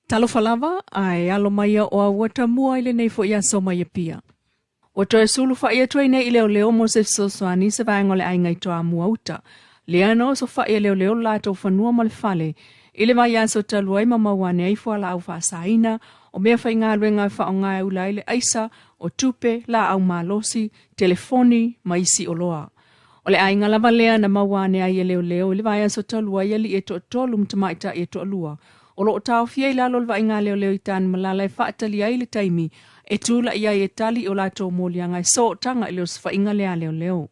Talofa lava, ae alo mai o auata mua i lenei fo'i aso mai Apia. Ua toe sulufa'i atu ai nei i leoleo mo se fesoasoani se vaega o le aiga i Toamua uta. Lea na osofa'i e leoleo lo latou fanua ma le fale i le vaiaso talu ai ma maua ane ai fualaau faasaina, o mea faigaluega e faaaoga e ula ai le aisa, o tupe, laau malosi, telefoni ma isi oloa. O le aiga lava lea na maua ane ai e leoleo i le vaiaso talu ai alii e toatolu ma tamaitai e toalua. O lo o taofia i lalo o le vaaiga a leoleo i Tanumalala e faatali ai le taimi e tula'i ai e tali i o latou moliaga e sootaga i le osofaiga lea a leoleo.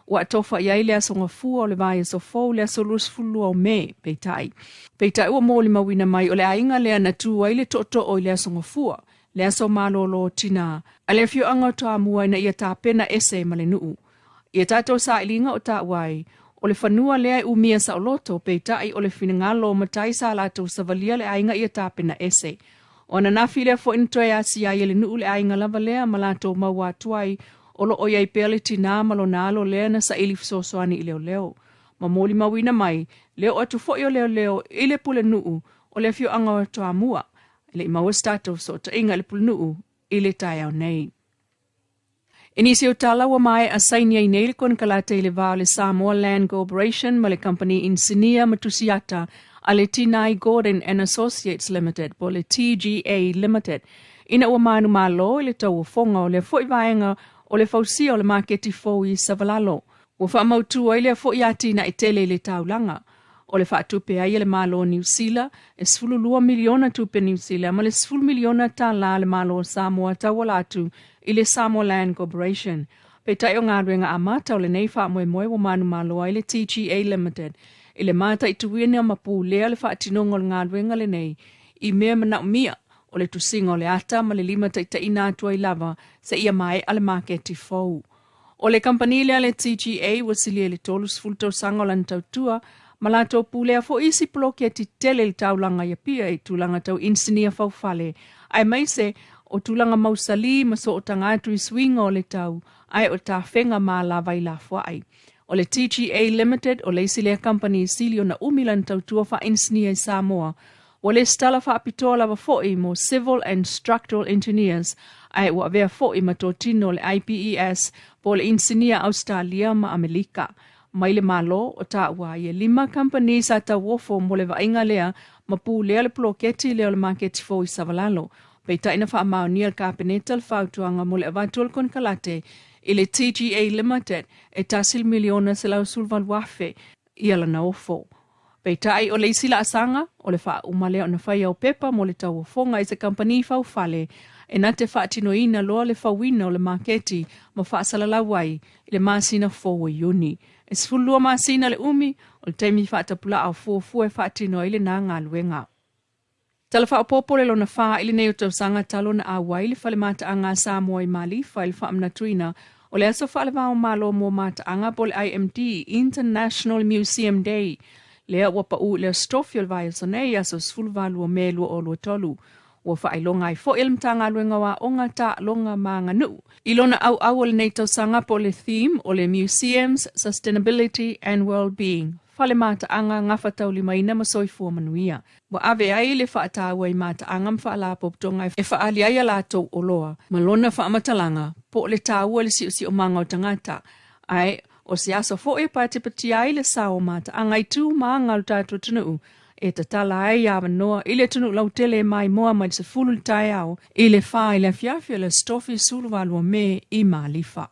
Ua atofa i ai le aso Gafua o le vaiaso fou le aso 22 o Me, peitai. Peitai ua molimauina mai o le aiga lea na tu ai le tootoo i le aso Gafua, le aso malolo o tinā, a le afioaga o Toamua ina ia tapena ese ma le nuu. Ia tatou sailiga o taua ai, o le fanua lea e umia saoloto, peitai o le finagalo o matai sa latou savalia le aiga ia tapena ese. O ananafi lea foi na toe asia ai e le nuu le aiga lava lea ma latou maua atu ai o lo o i ai pea le tinā ma lona alo lea na saili fesoasoani i leoleo. Ma molimauina mai le oo atu foi o leoleo i le pulenuu o le afioaga o Toamua. E le i maua se tatou fesootaiga i le pulenuu i le taeao nei. I nisi o tala ua maea saini ai nei le konekarate i le va o le Samoa Land Corporation ma le kamupani inisinia ma tusiata a le Tinai Gordon and Associates Limited po o le TGA Limited ina ua manumalo i le tauofoga o lea foi vaega o le fausia o le maketi fou i Savalalo. Ua faamautu ai lea foi atinae tele i le taulaga. O le faatupe ai e le Malo o Niu Sila e 12 miliona tupe Niu Sila ma le 10 miliona tala a le Malo o Samoa tauala atu i le Samoa Land Corporation. Peitai o galuega amata o lenei faamoemoe ua manumalo ai le TGA Limited i le mataituina ma pulea le faatinoga o le galuega lenei i mea manaomia o le tusiga o le ata ma le limataitaiina atu ai lava seia maea le maketi fou. O le kamupani lea le TGA ua silia i le 30 tausaga o lana tautua ma latou pulea foi isi poloketi tele i le taulaga i Apia i tulaga tau inisinia faufale, aemaise o tulaga mausali ma sootaga atu i suiga o le tau ae o tafega ma alavai lafoai. O le TGA Limited o le isi lea kamupani sili ona umi lana tautua faainisinia i Samoa. Ua lesitala faapitoa lava foi mo Civil and Structural Engineers ae ua avea foi ma totino o le IPES po o le inisinia Ausetalia ma Amelika. Mai le Malo o taua ai e lima kamupani sa tauofo mo le vaaiga lea ma pulea le poloketi lea o le maketi fou i Savalalo. Peitai na faamaonia e le Kapeneta le fautuaga mo le avatu o le konekarate i le TGA Limited e $1,118,000 ia lana ofo. Peitai o le isi laasaga o le faauma lea ona faia o pepa mo le tauofoga i se kamupani faufale e na te faatinoina loa le fauina o le maketi ma faasalalau ai i le masina fou o Iuni. E 12 masina le umi o le taimi faatapulaa o fuafua e faatino ai lena galuega. Tala faaopoopo le lona fa i lenei o tausaga talu ona auai le Fale Mataaga a Samoa i Malifa i le faamanatuina o le aso faaleva o Malo mo Mataaga po o le IMD, International Museum Day, lea ua pau i le Aso Tofi o le vaiaso nei, aso 18 o Me 2023. Ua faailoga ai foi e le Matagaluega o Aoga, Taaloga ma Aganuu i lona auau o lenei tausaga po o le theme o le Museums, Sustainability and Wellbeing, Fale Mataaga, Gafataulimaina ma Soifua Manuia. Ua ave ai le faataua i mataaga ma faalapotopotoga e faaali ai a latou oloa ma lona faamatalaga po o le taua i le siosiomaga o tagata, ae o se aso foi e patipatia ai le sao o mataaga i tu ma aga o le tatou atunuu e tatala ai avanoa i le atunuu lautele e maimoa mai le 10 i le taeao i le 4 i le afiafi o le Aso Tofi 18 Me i Malifa.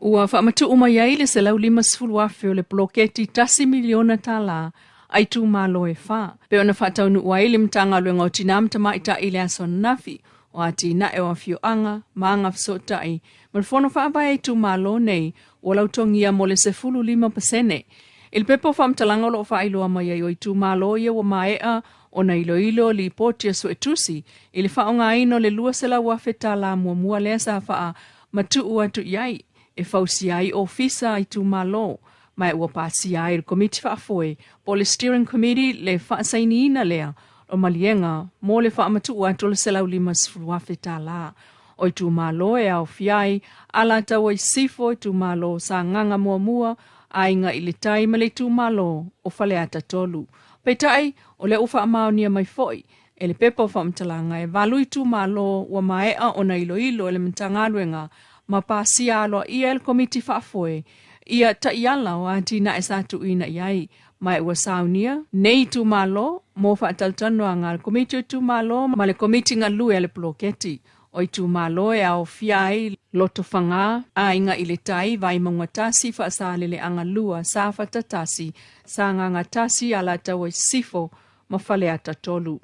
Ua faamatuu mai ai le $150,000 o le poloketi $1 miliona a itumalo e fa, pe ona faataunuu ai le Matagaluega o Tinā ma Tamaitai i le aso ananafi o atinae o afioaga ma agafesootai ma le fono faavae a itumalo nei ua lautogia mo le 15%. I le pepa o faamatalaga o lo o faailoa mai ai o itumalo ia ua maea ona iloilo lipoti a suetusi i le faaaogaina o le $200,000 muamua lea sa faamatuu atu i ai e fausia ai ofisa a itumalo, ma ua pasia ai le Komiti Faafoe po o le Steering Committee le faasainiina lea o maliega mo le faamatuu atu o le $150,000. O itumalo e aofia ai Alataua i Sisifo, itumalo o Sagaga Muamua, Aiga i le Tai ma le itumalo o Faleata 3. Peitai, o lea ua faamaonia mai foi E le pepa o faamatalaga e 8 itumalo ua maea ona iloilo e le Matagaluega ma pasia aloaia e le Komiti Faafoe ia taiala o atinae sa tuuina i ai, ma ua saunia nei itumalo mo faatalatalanoaga a le Komiti o Itumalo ma le Komiti Galue a le Poloketi. O itumalo e aofia ai Lotofaga, Aiga i le Tai, Vaimauga 1, Faasaleleaga 2, Safata 1, Sagaga 1, Alataua i Sisifo ma Faleata 3.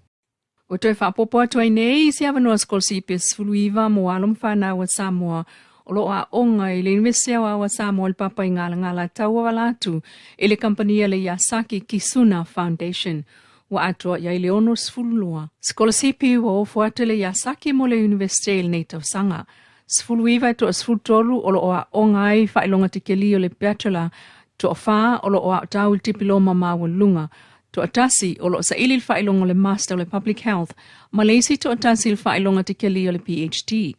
Ua toe faaopoopo atu ai nei se avanoa sikolasipi e 19 mo alo ma fanau a Samoa o lo o aoga i le Iunivesite Aoao a Samoa i le Papaigalagala tauala atu i le kamupani a le Yasaki Kisuna Foundation. Ua atoa i ai le 62 sikolasipi ua ofo atu e le Yasaki mo le Iunivesite i lenei tausaga. 19 e toa 13 o lo o aoga ai faailoga tikeli o le Bachelor, toa 4 o lo o aotau i le Tipiloma maualuluga, toa 1 o lo o saili i le faailoga o le Master o le Public Health, ma le isi toa 1 i le faailoga tikeli o le PhD.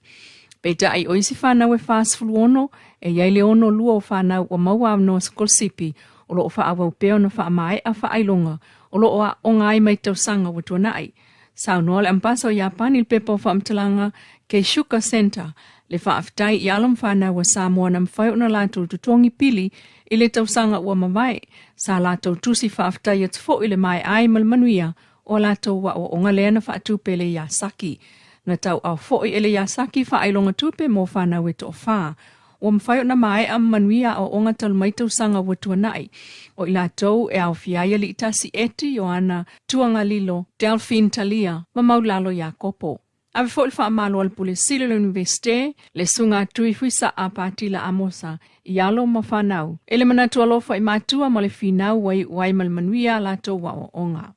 Peitai o isi fanau e 46, e i ai le 62 o fanau ua maua avanoa sikolasipi o lo o faaauau pea ona faamaea faailoga o lo o aoga ai mai tausaga ua tuanai. Saunoa le Ambasa o Iapani i le pepa o faamatalaga Keishuka Center le faafetai i alo ma fanau a Samoa na mafai ona latou totogi pili i le tausaga ua mavae. Sa latou tusi faafetai atu foi le maeai ma le manuia o latou aoaoga lea na faatupe e le Yasaki. Na tauao foi e le Yasaki faailoga tupe mo fanau e toafa. Ua mafai ona maea ma manuia aoaoga talu mai tausaga ua tuanai. O i latou e aofia ai Aliitasi Eti, Ioana Tuagalilo, Delphine Talia ma Maulalo Iakopo. Ave foi le faamalo a le Pule Sili o le Iunivesite, le Susuga Tui Fuisaa Patila Amosa, i alo ma fanau. E le manatu alofa i matua ma le finau ua iu ai ma le manuia a latou aoaoga.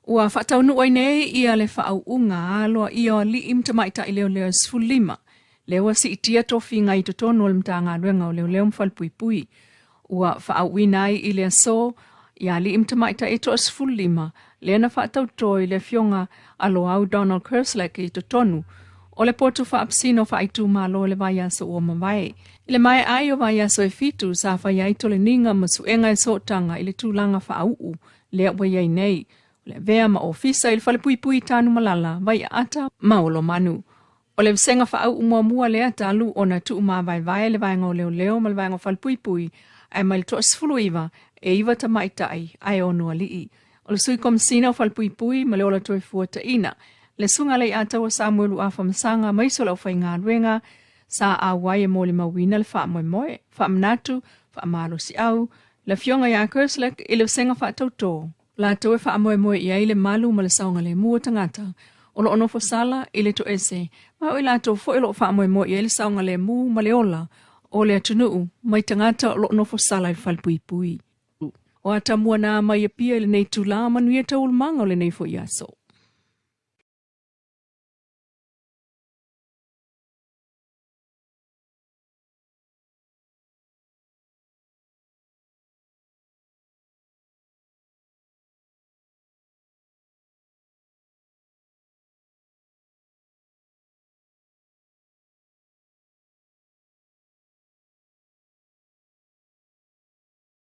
Ua faataunuu ai nei ia le faauuga aloaia o alii ma tamaitai leoleo e 15, lea ua siitia tofiga i totonu o le Matagaluega o Leoleo ma Falepuipui. Ua faauuina ai i le aso ia alii ma tamaitai e toa 15, lea na faatauto i le afioga a Loau Donald Kerslake i totonu o le potu faapisino faaitumalo i le vaiaso ua mavae. I le maea ai o vaiaso e 7 sa fai ai toleniga ma suega e sootaga i le tulaga faauu lea ua i ai nei, o le avea ma ofisa i le falepuipui Tanumalala, Vaiaata ma Olomanu. O le vasega faauu muamua lea talu ona tuumavaevae le vaega o leoleo ma le vaega o falepuipui, ae mai le toa 19 e 9 tamaitai ae 6 alii. O le sui komisina o falepuipui ma le ola toefua taina, le susuga Leiataua Samuelu Afamasaga ma isi o le aufaigaluega sa auai e molimauina le faamoemoe, faamanatu, faamalosiau, le afioga ia Kerslake i le vasega faatautō, latou e faamoemoe i ai le malu ma le saogalemu o tagata o lo o nofo sala i le toese, ma o i latou foi o lo o faamoemoe i ai le saogalemu ma le ola o le atunuu mai tagata o lo o nofo sala i le falepuipui. O atamua nā mai Apia i lenei tula, manuia taualumaga o lenei foi aso.